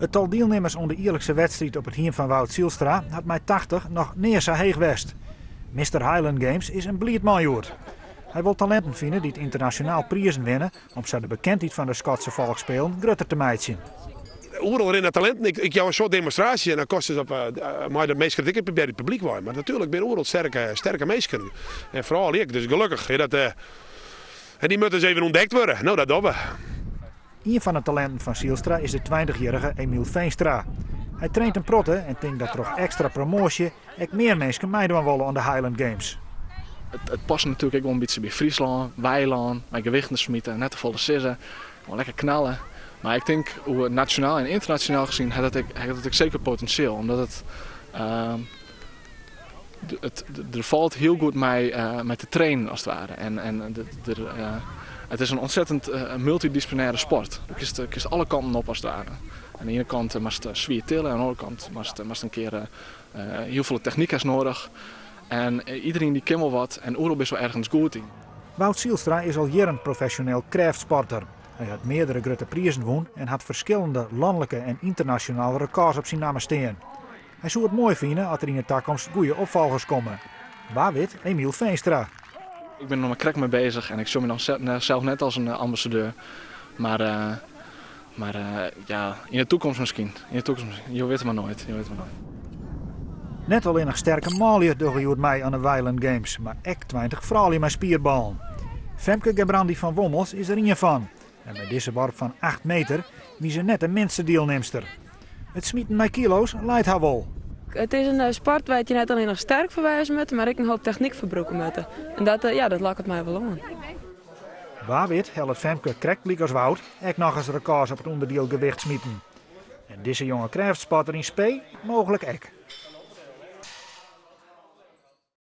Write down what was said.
It tal dielnimmers oan de jierlikse wedstriid op it hiem fan Wout Zylstra hat mei 80 noch nea sa heech west. Mister Highland Games is in bliid man hjoed. Hy wol talinten fine dy't ynternasjonaal prizen winne om sa de bekendheid fan de Skotse folksspelen grutter te meitsjen. Oeral rinne talinten. Ik jou in soad demonstraasjes en dan kost it op mei de minsken dat ik probearje it publyk wei. Mar natuerlik binne oeral sterke, sterke minsken. En froulju ek. Dus gelokkich. Dat, en dy moatte ris even ûntdekt wurde. No, dat dogge we. Ien fan de talinten fan Zylstra is de 20-jierrige Emiel Veenstra. Hy traint in protte en tinkt dat troch ekstra promoasje ek mear minsken meidwaan wolle oan de Highland Games. It past natuerlik ek wol in bytsje by Fryslân, weilân, mei gewichten smite, net te folle sizze, gewoan lekker knalle. Mar ik tink oer nasjonaal en ynternasjonaal gezien hat it ek, hat it ek seker potinsjeel, omdat it, it, der falt hiel goed mei, mei te trainen as it ware. En der, it is in ontzettend multidisciplinaire sport. Do kinst, kinst alle kanten op as it ware. Oan de iene kant moatst swier tille, oan de oare kant moatst, moatst in kear hiel folle technyk hast nedich. En iderien dy kin wol wat en oeral bist wol ergens goed yn. Wout Zylstra is al jierren profesjoneel krêftsporter. Hy hat meardere grutte prizen wûn en hat ferskillende lanlike en ynternasjonale rekôrs op syn namme stean. Hy soe it moai fine as der yn 'e takomst goede opfolgers komme. Wa wit Emiel Veenstra. Ik bin der noch mar krekt mei bezich en ik sjoch my noch sels net as in ambassadeur. Mar, mar ja, yn 'e toekomst miskien. Yn 'e toekomst miskien. Jo witte mar noait. Jo witte mar noait. Net allinnich sterke manlju dogge hjoed mei oan de Highland Games, mar ek 20 froulju mei spierballen. Femke Gebrandi fan Wommels is der ien fan. En by dizze worp fan 8 meter wie se net de minste dielnimster. It smiten mei kilo's leit har wol. It is in sport wêr't je net allinnich sterk foar wêze moatte, mar ek in hoop technyk foar brûke moatte. En dat, ja, dat lokket my wol oan. Wa wit hellet Femke krekt lykas Wout ek nochris rekôrs op it ûnderdiel gewicht smiten. En dizze jonge krêftsporter yn spe mooglik ek.